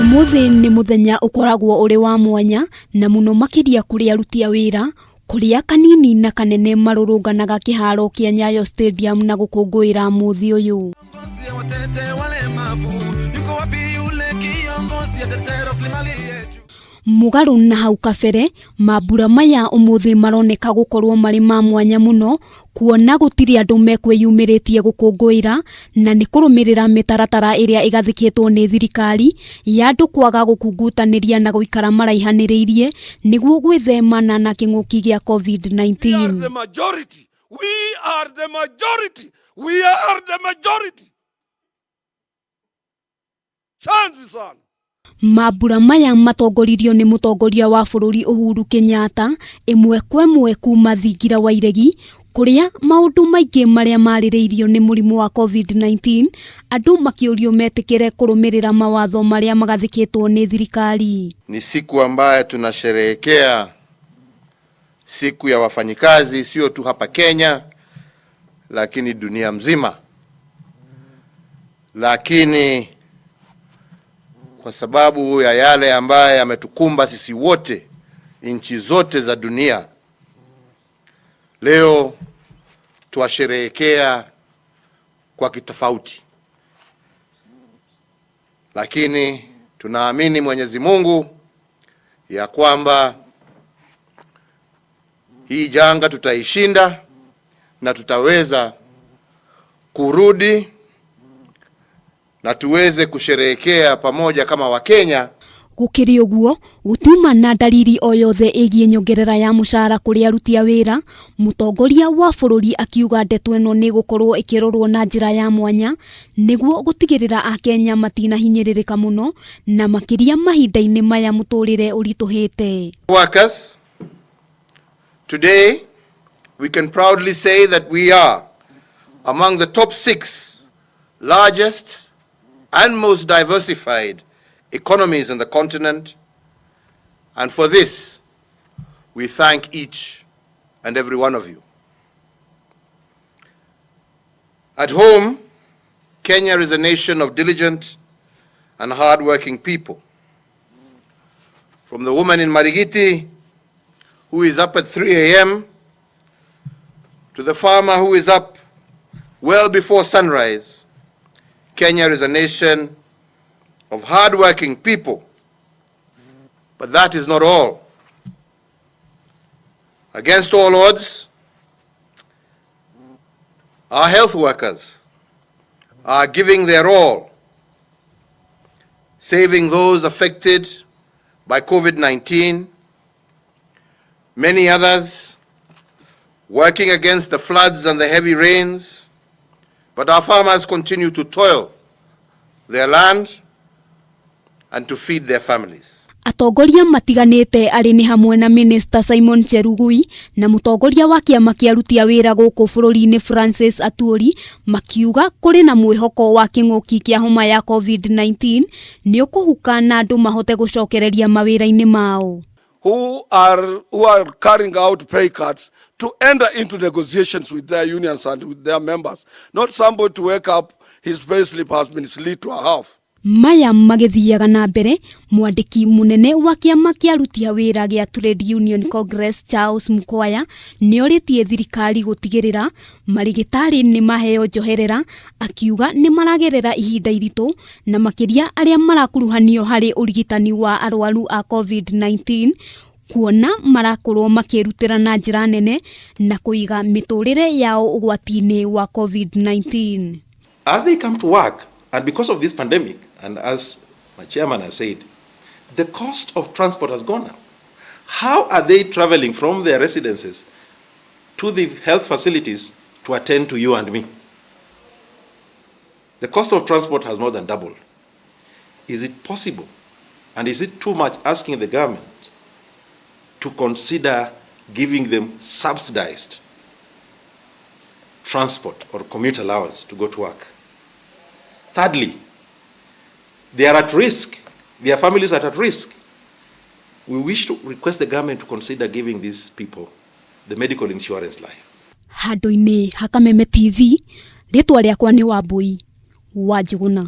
Ũmũthĩ nĩ mũthenya ũkoragwo ũrĩ wa mwanya na mũno makĩria kũrĩ aruti a wĩra kũrĩa kanini na kanene marũrũnganaga kĩharo kĩa Nyayo Stadium na gũkũngũĩra mũthĩ ũyũ. Mũgarũ na hau kabere, mambura maya ũmũthĩ maroneka gũkorwo marĩ ma mwanya mũno, kuona gũtirĩ andũ mekwĩyumĩrĩtie gũkũngũĩra, na nĩ kũrũmĩrĩra mĩtaratara ĩrĩa ĩgathĩkĩtwo nĩ thirikari ya andũ kwaga gũkungutanĩria na gũikara maraihanĩrĩirie nĩguo gwĩthemana na kĩng'ũki gĩa COVID-19. We are the majority. We are the majority. We are the majority. Chanzi sana. Mambura maya matongoririo nĩ mũtongoria wa bũrũri Uhuru Kenyatta ĩmwe kwa ĩmwe kuma thingira wa iregi kũrĩa maũndũ maingĩ marĩa marĩrĩirio nĩ mũrimũ wa COVID-19 andũ makĩũrio metĩkĩre kũrũmĩrĩra mawatho marĩa magathĩkĩtwo nĩ thirikari. Ni siku ambayo tunasherehekea siku ya wafanyikazi, sio tu hapa Kenya, lakini dunia mzima. Lakini kwa sababu ya yale ambayo yametukumba sisi wote, nchi zote za dunia, leo tuwasherehekea kwa kitofauti, lakini tunaamini Mwenyezi Mungu ya kwamba hii janga tutaishinda na tutaweza kurudi na tuweze kusherehekea pamoja kama Wakenya. Gũkĩrĩ ũguo, gũtiuma na ndariri o yothe ĩgiĩ nyongerera ya mũcara kũrĩ aruti a wĩra, mũtongoria wa bũrũri akiuga ndeto ĩno nĩ ĩgũkorwo ĩkĩrorwo na njĩra ya mwanya nĩguo gũtigĩrĩra Akenya matinahinyĩrĩrĩka mũno na makĩria mahinda-inĩ maya mũtũrĩre ũritũhĩte. Workers, today we can proudly say that we are among the top 6 largest and most diversified economies in the continent, and for this we thank each and every one of you. At home, Kenya is a nation of diligent and hardworking people. From the woman in Marigiti who is up at 3 a.m. to the farmer who is up well before sunrise, Kenya is a nation of hardworking people. But that is not all. Against all odds, our health workers are giving their all, saving those affected by COVID-19, many others working against the floods and the heavy rains, but our farmers continue to toil their land and to feed their families. Atongoria matiganĩte arĩ nĩ hamwe na Minister Simon Cherugui na mũtongoria wa kĩama kĩa aruti a wĩra gũkũ bũrũri-inĩ Francis Atwoli makiuga kũrĩ na mwĩhoko wa kĩng'ũki kĩa homa ya COVID-19 nĩ ũkũhuka na andũ mahote gũcokereria mawĩra-inĩ mao. Who are carrying out pay cuts to enter into negotiations with their unions and with their members, not somebody to wake up, his pay slip has been slit to a half. Maya magĩthiaga na mbere, mwandĩki mũnene wa kĩama kĩa aruti a wĩra gĩa Trade Union Congress Charles Mukwaya nĩorĩtie thirikari gũtigĩrĩra marigĩtarĩ nĩ maheo njoherera, akiuga nĩ maragerera ihinda iritũ na makĩria arĩa marakuruhanio harĩ ũrigitani wa arwaru a COVID-19 kuona marakorwo makĩrutĩra na njĩra nene na kũiga mĩtũrĩre yao ũgwati-inĩ wa COVID-19. As they come to work, and because of this pandemic, and as my chairman has said, the cost of transport has gone up. How are they traveling from their residences to the health facilities to attend to you and me? The cost of transport has more than doubled. Is it possible, and is it too much asking the government to consider giving them subsidized transport or commute allowance to go to work? Thirdly, they are at risk. Their families are at risk. We wish to request the government to consider giving these people the medical insurance life. Handũ-inĩ ha Kameme TV, rĩtwa rĩakwa nĩ Wambui wa Njũgũna.